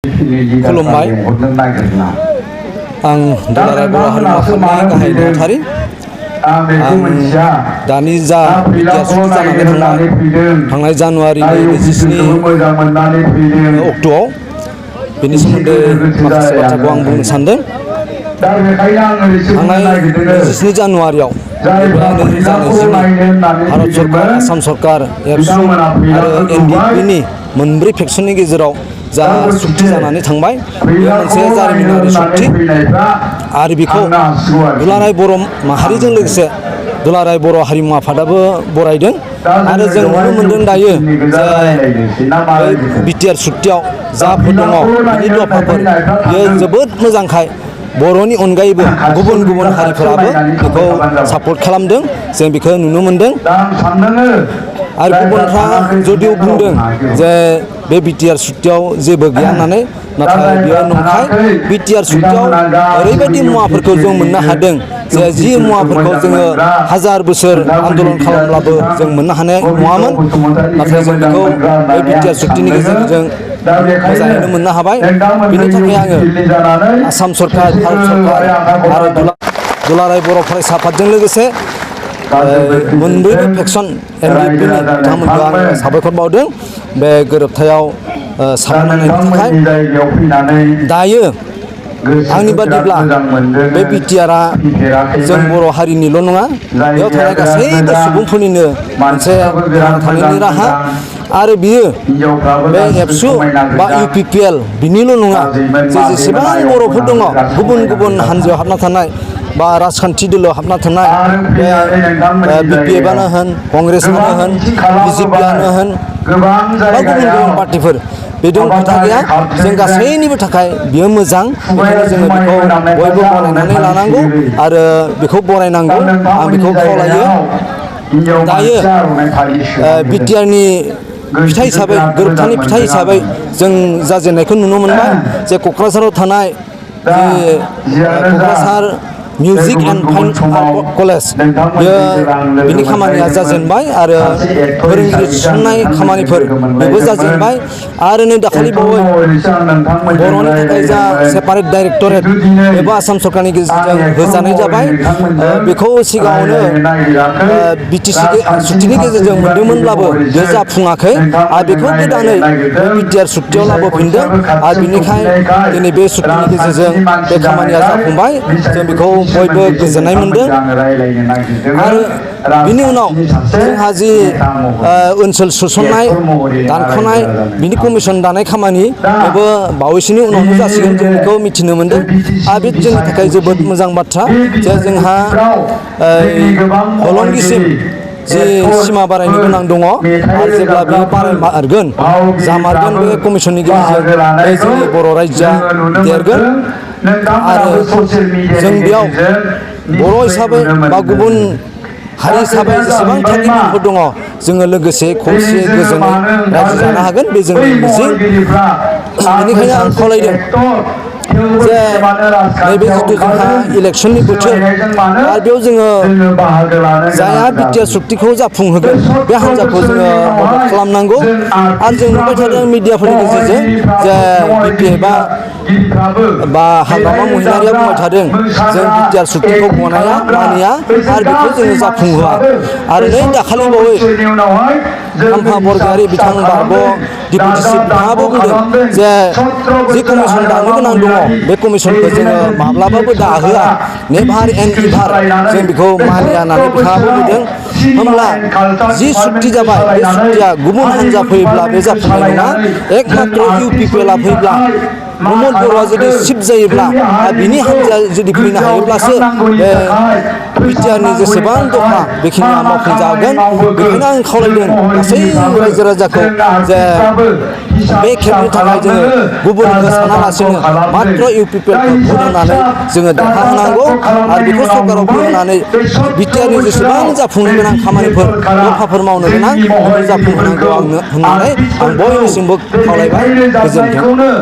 खुलुमबाय आं दुलाराय बर' हारिमु आफादनि गाहाय नेहाथारि आं दानि जा बिटिआर सुक्ति जानानै थांनाय जानुवारिनि 27 अक्ट'आव बेनि सोमोन्दै माखासे बाथ्राखौ आं बुंनो सानदों। थांनाय 27 जानुवारियाव भारत सरकार आसाम सरकार एबसु आरो एनडिएफबि मोनब्रै फेक्सननि गेजेराव जा सुक्ति जानानै थांबाय बेयो मोनसे जारिमिनारि सुक्ति आरो बेखौ दुलाराय बर' माहारिजों लोगोसे दुलाराय बर' हारिमु आफादाबो बरायदों आरो जों नुनो मोनदों दायो जे बिटिआर सुक्तियाव जाफोर दङ बिनि दफाफोर बेयो जोबोद मोजांखाय बर'नि अनगायैबो गुबुन गुबुन हारिफोराबो बेखौ सापर्ट खालामदों जों बेखौ नुनो मोनदों। आरो गुबुनफ्रा जदिव बुंदों जे बे बिटिआर सुक्तियाव जेबो गैया होननानै नाथाय बेयो नंखाय। बिटिआर सुक्तियाव ओरैबायदि मुवाफोरखौ जों मोननो हादों जे जि मुवाफोरखौ जोङो हाजार बोसोर आन्दलन खालामब्लाबो जों मोननो हानाय नङामोन नाथाय जों बेखौ बे बिटिआर सुक्तिनि गेजेरजों मोजाङैनो मोननो हाबाय। बेनि थाखाय आङो आसाम सरकार भारत सरकार आरो दुलाराय बर' फरायसा आफादजों लोगोसे मोनब्रैबो फेक्सन एनडिएफबि बिथांमोनखौ आं साबायखर बावदों बे गोरोबथायाव सापर्ट होनायनि थाखाय। दायो आंनि बादिब्ला बे बिटिआरआ जों बर' हारिनिल' नङा बेयाव थानाय गासैबो सुबुंफोरनिनो मोनसे थांना थानायनि राहा आरो बियो बे एबसु बा इउपिपिएल बिनिल' नङा जे जेसेबां बर'फोर दङ गुबुन गुबुन हानजायाव हाबना थानाय बा राजखान्थि दोलोआव हाबना थानाय बे बिपिएफआनो होन कंग्रेसआनो होन बिजेपिआनो होन बा गुबुन गुबुन पार्टिफोर बेजों खोथा गैया जों गासैनिबो थाखाय बियो मोजां बेखायनो जोङो बेखौ बयबो गनायनानै लानांगौ आरो बेखौ बरायनांगौ आं बेखौ खावलायो। दायो बिटिआरनि फिथाइ हिसाबै गोरोबथानि फिथाइ हिसाबै जों जाजेननायखौ नुनो मोनबाय जे क'क्राझाराव थानाय Kokrajhar music and fine art college बेयो बिनि खामानिया जाजेनबाय आरो फोरोंगिरि थिसननाय खामानिफोर बेबो जाजेनबाय आरो नै दाखालि बावै बर'नि थाखाय जा सेपारेट डाइरेक्टरेट एबा आसाम सरकारनि गेजेरजों होजानाय जाबाय बेखौ सिगाङावनो बिटिसि सुक्तिनि गेजेरजों मोनदोंमोनब्लाबो बे जाफुङाखै आरो बेखौ गोदानै बिटिआर सुक्तियाव लाबोफिनदों आरो बिनिखायनो दिनै बे सुक्तिनि गेजेरजों बे खामानिया जाफुंबाय जों बेखौ बयबो गोजोननाय मोनदों। आरो बिनि उनाव जोंहा जि ओनसोल सोसननाय दानख'नाय बिनि कमिसन दानाय खामानि बेबो बावैसोनि उनावनो जासिगोन जों बेखौ मिथिनो मोनदों आरो बे जोंनि थाखाय जोबोद मोजां बाथ्रा जे जोंहा हलंगिसिम जि सिमा बारायनो गोनां दङ आरो जेब्ला बेयो बारायमारगोन जामारगोन बे कमिसननि गेजेरजों बे जोंनि बर' रायजोआ देरगोन आरो जों बेयाव बर' हिसाबै बा गुबुन हारि हिसाबै जेसेबां थागिबिफोर दङ जोङो लोगोसे खौसे गोजोनै रायजो जानो हागोन बे जोंनि मिजिं। बेनिखायनो आं खावलायदों जे नैबे जिथु जोंहा इलेक्सननि बोथोर आरो बेयाव जोङो जायहा बिटिआर सुक्तिखौ जाफुंहोगोन बे हान्जाखौ जोङो मदद खालामनांगौ आरो जों नुबाय थादों मिडियाफोरनि गेजेरजों जे बिपिएफआ बा हाग्रामा महिलारिया बुंबाय थादों जों बिटिआर सुक्तिखौ गनाया मानिया आरो बेखौ जोङो जाफुंहोआ आरो नै दाखालि बावै खाम्फा बरगयारि बिथां बारग' डिप्युटि चिफ बिथाङाबो बुंदों जे जि कमिसन दानो गोनां दङ बे कमिसनखौ जोङो माब्लाबाबो दाहोआ नेभार एन्ड इभार जों बेखौ मानिया होननानै बिथाङाबो बुंदों। होमब्ला जि सुक्ति जाबाय बे सुक्तिया गुबुन हान्जा फैयोब्ला बे जाफुंनाय नङा एकमात्र इउपिपिएलआ फैब्ला प्रमद बर'आ जुदि चिफ जायोब्ला बिनि हान्जाया जुदि फैनो हायोब्लासो बे बिटिआरनि जेसेबां दफा बेखिनिया मावफुंजागोन। बेखायनो आं खावलायदों गासै रायजो राजाखौ जे बे खेबनि थाखाय जोङो गुबुनखौ सानालासिनो मात्र इउपिपिएलखौ भट होनानै जोङो देरहाहोनांगौ आरो बेखौ सरकाराव फैहोनानै बिटिआरनि जेसेबां जाफुंनो गोनां खामानिफोर दफाफोर मावनो गोनां बेखौ जाफुंहोनांगौ होननानै आं बयनिसिमबो खावलायबाय। गोजोन्थों।